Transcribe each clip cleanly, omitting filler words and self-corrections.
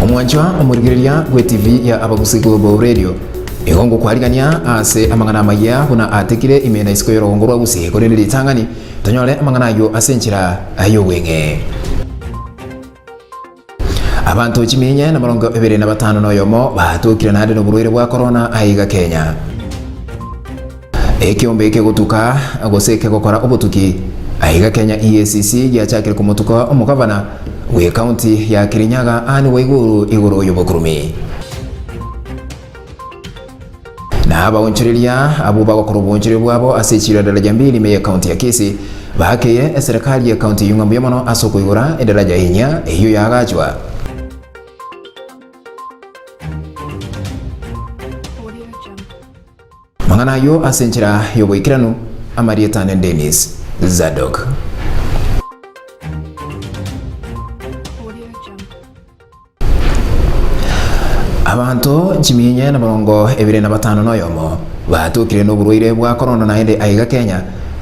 Omwanchwa omorigereria bw'etivi ya Abagusii Global Radio, nigo ngokwarigania ase amang'ana amayia buna atekire ime na isiko y'orogongo rwa Gusii, korende ritang'ani tonyore amang'ana ayio ase enchera y'obweng'e. Abanto chiminya na morongo ebere na batano na oyomo batokire naende noborwaire bwa korona aiga Kenya. Ekeombe kegotuka gose kegokora obotuki aiga Kenya EACC giachakire komotuka omogavana bwe county ya Kirinyaga Anne Waiguru igoro yobokurumi. Na abaonchoreria abwo bagokora oboonchoreria bwabo ase echiiro ya daraja mbili ime y'ecounty ya Kisii baakeirie eserekari y'ecounty eyio ng'a mbuya mono ase okoigora edaraja enyia eyio yaagachwa. Amang'ana ayio ase enchera y'oboikeranu, amarieta ane Dennis Zadok. Abanto chiminya na morongo ebere na batano na oyomo batokire noborwaire bwa korona naende aiga Kenya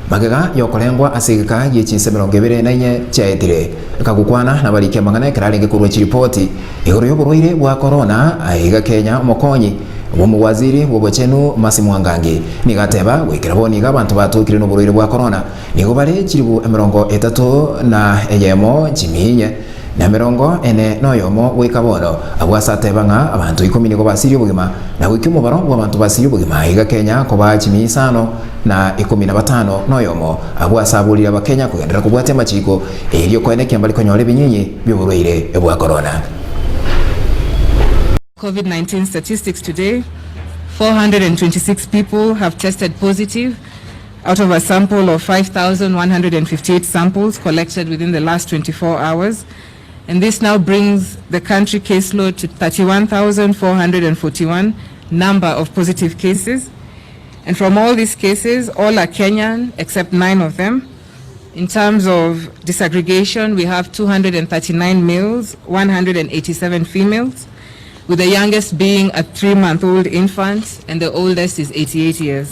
magega yokorengwa ase egeka gie chinsa emerongo ebere na inye chiaetire. Kagokwana nabariki amang'ana ekero arenge korua chiripoti igoro yoborwaire bwa korona aiga Kenya omokonyi bw'omowaziri bw'obochenu Mercy Mwangangi nigo ateba goikera bono iga abanto batokire noborwaire bwa korona nigo bare chilifu emerongo etato na eyemo chiminya Na emerongo ene noyomo goika bono, abwo ase ateba ng'a abanto ikomi nigo basirie obogima, na goikia omobaro bw'abanto basirie obogima iga Kenya koba chimia isano na ikomi na batano noyomo, abwo ase aborire Abakenya kogenderera kobwatia amachiko, erio koenekia mbari konyora ebinyinyi bi'oborwaire bwa korona. Covid-19 statistics today, 426 people have tested positive out of a sample of 5,158 samples collected within the last 24 hours. And this now brings the country caseload to 31,441 number of positive cases. And from all these cases, all are Kenyan except nine of them. In terms of disaggregation, we have 239 males, 187 females, with the youngest being a three-month-old infant and the oldest is 88 years.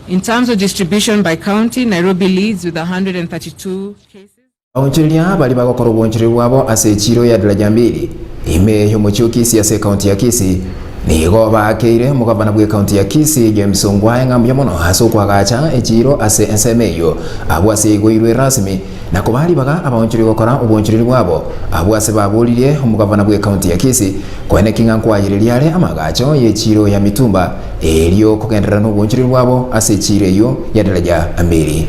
In terms of distribution by county, Nairobi leads with 132 cases. Abaonchoreria baria bagokora obonchoreria bwabo ase echiiro ya Daraja Mbili, ime y'omochie o Kisii ase ekaunti ya Kisii, nigo baakeire omogavana bw'ekaunti ya Kisii James Ongwae ng'a mbuya mono ase okoagacha echiiro ase ensemo eyio abwo ase eigoirwe rasmi na kobaa ribaga abaonchoreria gokora obonchoreria bwabo abwo ase baboririe omogavana bw'ekaunti ya Kisii koeneki ng'a nkwayereria are amaagacho y'echiiro ya Mitumba erio kogenderera nobonchoreria bwabo ase echiiro eyio ya Daraja Mbili.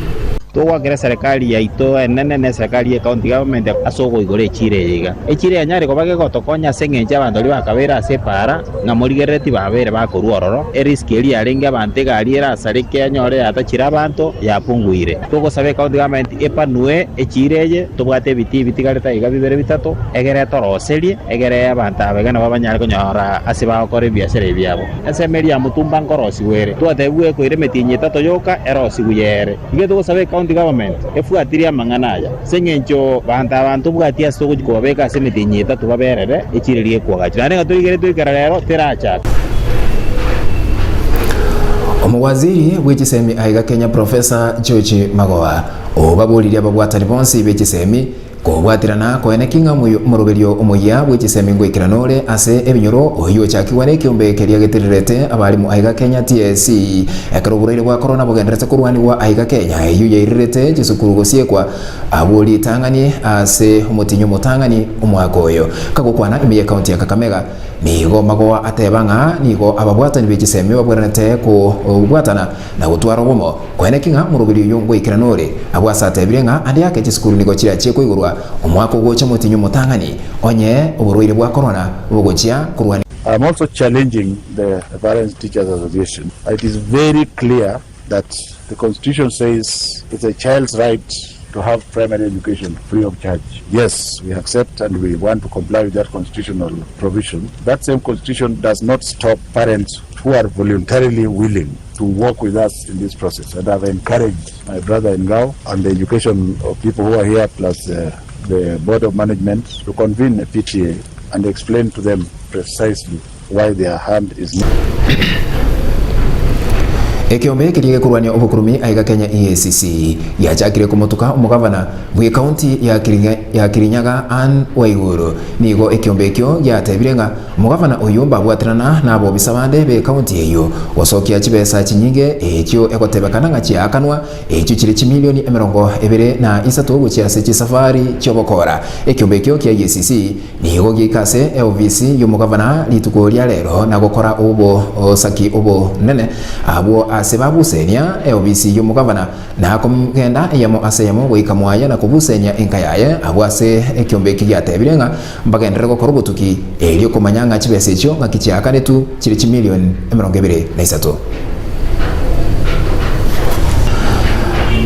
Togoakera eserekari yaito enene na eserekari ye county government ase ogoigora echiira eye iga. Echiira eye yanyare koba gegotokonya ase eng'encho y'abanto baria bakabeire ase epaara, ng'a morigerere tibabeire bakorua ororo. Erisk eria yarenge abanto egari erasareke enyore yatachire abanto, yapunguire. Togosaba ecounty government epanue echiira eye, tobwate ebitii bitigarete aiga bibere bitato, egere etoroserie, egere abanto aba iga nabo banyare konyora ase bagokora ebiasara ebi biabo. Ensemo eria ya motumba nkorosigwa ere. Twatebigwe ekoira emetienyi etato yoka erosigwe yere. Iga togosaba ecounty government efuatirie amang'ana aya ase eng'encho banto aba ntobwati ase togochia kobabeka ase emetienyi etato baberere echire riria ekoagachwa. Naende ng'a torigeretie goikera rero terachaka. Omowaziri bwe chisemi aiga Kenya Professor George Magoha obaboririe ababwatani bonsi be chisemi Kobwaterana koene ki ng'a omoroberio omoyia bwe chisemi ngoikerana ore ase ebinyoro oyio ochakigwa nekeombe keria getererete abalimu aiga Kenya TSC ekero oborwaire bwa korona bogenderete korwanigwa aiga Kenya eyio yairerete chisukuru gosiekwa abwo ritang'ani ase omotinyi omotang'ani omwaka oyo. Kagokwana ime ye county ya Kakamega nigo Magoha ateba ng'a nigo ababwatani be chisemi babweranete kobwatana na gotwara obomo. Koeneki ng'a omoroberi oyo ngoikerana ore, abwo ase atebire ng'a ande ake chisukuru nigo chirachie koigorwa omwaka ogocha omotienyi omotang'ani, onye oborwaire bwa korona bogochia korwania. I am also challenging the Parents Teachers Association. It is very clear that the constitution says it's a child's right to have primary education free of charge. Yes, we accept and we want to comply with that constitutional provision. That same constitution does not stop parents who are voluntarily willing to work with us in this process and I've encouraged my brother in Ngao and the education of people who are here plus uh, the board of management to convene a PTA and explain to them precisely why their hand is not. Ekeombe keria gekorwania obokurumi aiga Kenya EACC giachakire komotuka omogavana bw'ekaunti ya ya Kirinyaga Anne Waiguru. Nigo ekeombe ekio giatebire ng'a omogavana oyio mbabwaterana nabobisa bande b'ekaunti eyio gosokia chibesa chinyinge echio egotebekana ng'a chiaakanwa echio chire chimilioni 23 gochia ase chisafari chi'obokora. Ekeombe ekio kia EACC Nigo giaika ase eofisi y'omogavana rituko ria rero na gokora obosaki obonene abwo ase babusenia eofisi y'omogavana, na kogenda eyemo ase eyemo goika mwaye na kobusenia enka yaye abwo ase ekiombe eki giatebire ng'a mbagenderere gokora obotuki, erio komanya ng'a chibesa echio ng'aki chiaakanetwe chire chimilioni 23.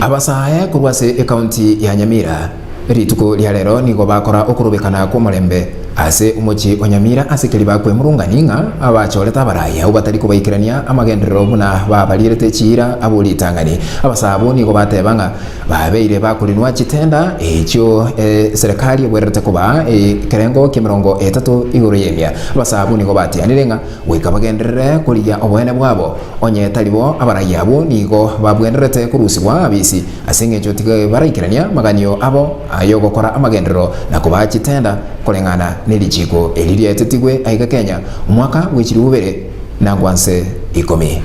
Abasae korwa ase ekaunti ya Nyamira. Rituko ria rero nigo bakora okorobekana kw'omorembe ase omochie o Nyamira ase keria bakwemurungania ng'a abachorete abarai abwo batari kobaikerania amagenderero buna babarierete chiira abwo ritang'ani. Abasae abwo nigo bateba ng'a babeire bakorinwa chitenda echio eserekari ebwererete kobaa ekerengo ki'emerongo etato igoro y'emia. Abasae abwo nigo batianire ng'a goika bagenderere korigia oboene bwabo, onye tari bo abarai abwo nigo babwenerete korusigwa abisi. Ase engencho tiga baraikerania amaganio abo ay'ogokora amagenderero na kobaa chitenda koreng'ana ne richiiko eri riaetetigwe aiga Kenya omwaka bwe chilifu bibere na ngwanse ikomi.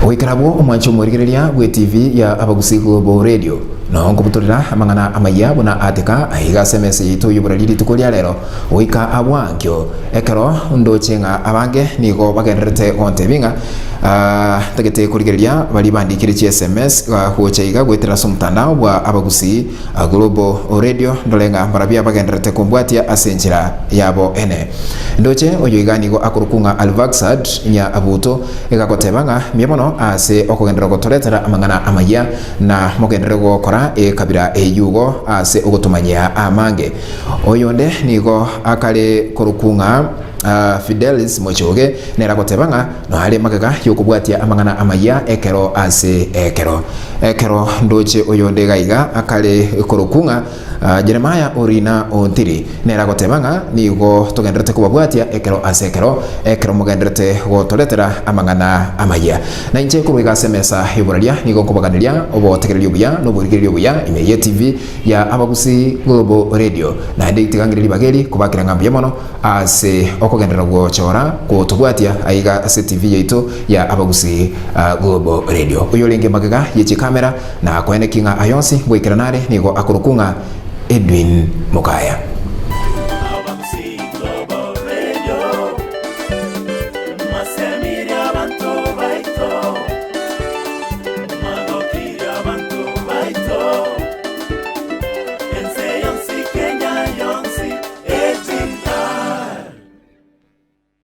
Goikera abwo omwanche omorigereria bwe TV ya Abagusii Global Radio noo nkobutorera amang'ana amayia buna ateka aiga ase emesa yaito y'oborari rituko ria rero goika abwo ankio ekero ndoche ng'a abange nigo bagendererete gontebia ng'a Ntagete korigereria baria bandikire chi sms gocha iga goetera ase omotandao bwa Abagusii Global Radio ndore ng'a mbarabio abagendererete kombwatia ase enchera yabo ene. Ndoche oyo iga nigo akorokwa ng'a Alvaxad Nyabuto iga agoteba ng'a mbuya mono ase okogenderera gotoretera amang'ana amayia na mogenderere gokora ekabira eyio igo ase ogotomanyia amange. Oyonde nigo akare korokwa ng'a. Fidelis Mochoge nere agoteba ng'a noare magega y'okobwatia amang'ana amayia ekero ase ekero. Ekero ndoche oyonde iga iga akare korokwu ng'a Jeremiah Orina Ontiri nere agoteba ng'a nigo togendererete kobabwatia ekero ase ekero, ekero mogendererete gotoretera amang'ana amayia. Na inche korwa iga ase emesa y'oboraria nigo nkobaganeria obotegereri obuya na oborigereria obuya ime ye TV ya Abagusii Global Radio. Naende tiga ng'ire ribaga eri kobakera ng'a mbuya mono Ase okogenderera gochora gotobwatia aiga ase TV yaito ya Abagusii Global Radio. Oyorenge magega ye chikamera na koeneki ng'a aya onsi ngoikerana are nigo akorokwa ng'a Edwin Mokaya.